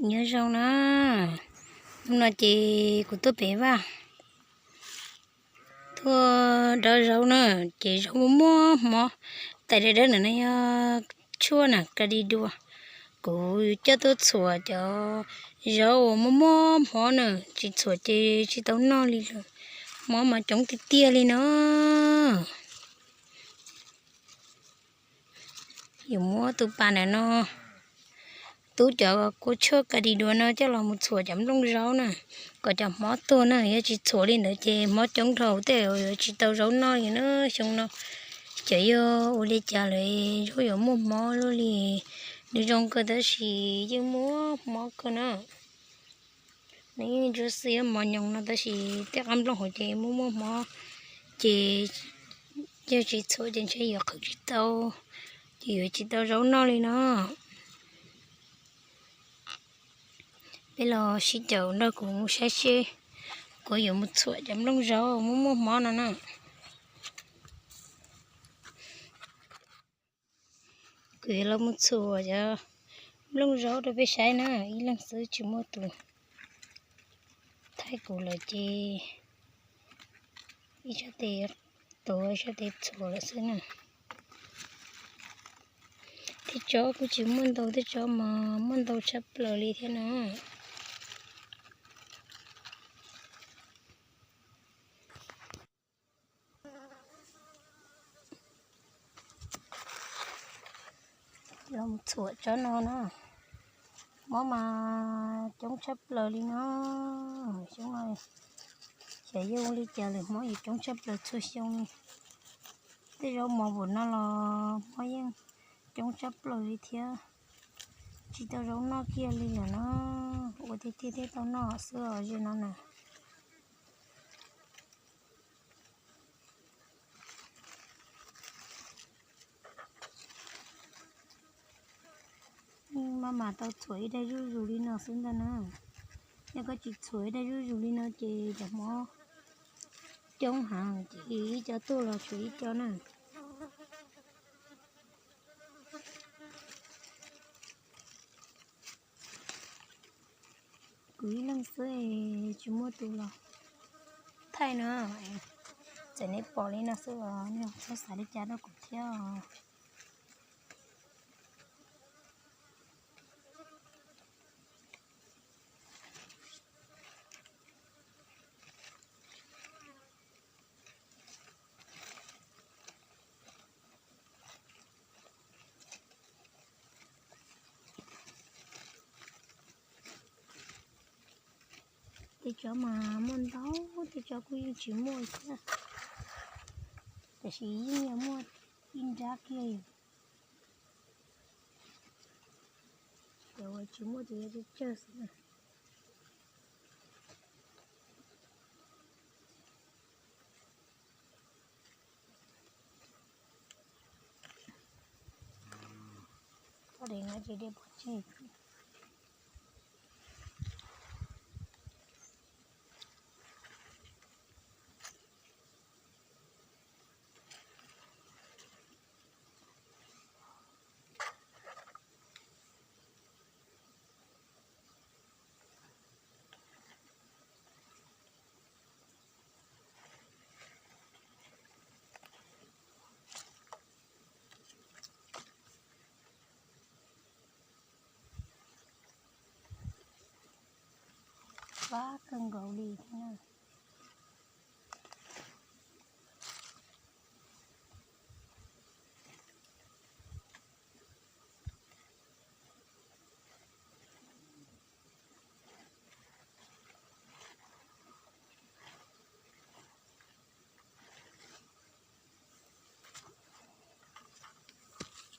Nyob zoo na, hnub no ces kuv tuaj pem vaj, tuaj dov zaub na, ces zaub muaj muaj hmov, tais dawb dawb na no yog tshuaj na, ka di dua. Kuv coj tuaj txhuam cov zaub uas muaj muaj hmov na, tsis txhuam ces tsis tau noj li lawm, hmov mas coob tiag tiag li no. Yuav muab tus pas ntawm no tub cov kua tshuaj ka di dua no coj los mus txhuam cov nplooj zaub na, kom cov hmov tuag na. Yog tsis txhuam li ntawd ces hmov coob dhau tej yuav tsis tau zaub noj li na. Xyoo no ces yog ua li cas lawm zaub yuav muaj hmov luaj li. Nws zoo kawg tab sis yeej muaj hmov kawg na. Nws yeej ntsuab xwb, mos nyoos no tab sis tej qab nplooj hauv ces muaj muaj hmov, ces yog tsis txhuam ces ntshe yuav qhwv tsis tau, ces yuav tsis tau zaub noj li no. Peb los sib caum nrog kuv mus saib seb kuv yuav mus txhuam cov nplooj zaub muaj muaj hmov no na. Kuv yuav los mus txhuam cov nplooj zaub rau peb saib na, ib leeg xwb tsis muaj tus thaij kuv lawm ces ib sab tes tuav ib sab tes txhuam lawm xwb na. Tej tsob kuj tsis muaj ntau, tej tsob mas muaj ntau tshaj plaws li thiab na. Los txhuam tsob no na, hmov mas coob tshaj plaws li no. Xyoo no xyov yog ua li cas lawm, hmov yuav coob tshaj plaws txhua xyoo li. Tej zaub mos npaum no los hmov yeej coob tshaj plaws li thiab, tsis tau zaub noj kiag li lawm na. Ua tiag tiag thiaj tau noj xwb os ze no na. Maj mam tau txhuam ib daim zuj zus li no xwb ntag na. Yog koj tsis txhuam ib daim zuj zus li no ces cov hmov coob heev ces ib co tuaj los tshuav ib co na. Kuv ib leeg xwb tsis muaj tus los thaij no. Txawm nej pom li no xwb los nej txhob xav li cas rau kuv thiab. Tej tsob mas muaj ntau, tej tsob kuj yeej tsis muaj thiab, tiam sis yeej yog muaj ib nrab kiag. Cov uas tsis muaj ces yog tsawg tsawg xwb na. Txhob de no ces de pov tseg. Fab kawg nkaus li thiab.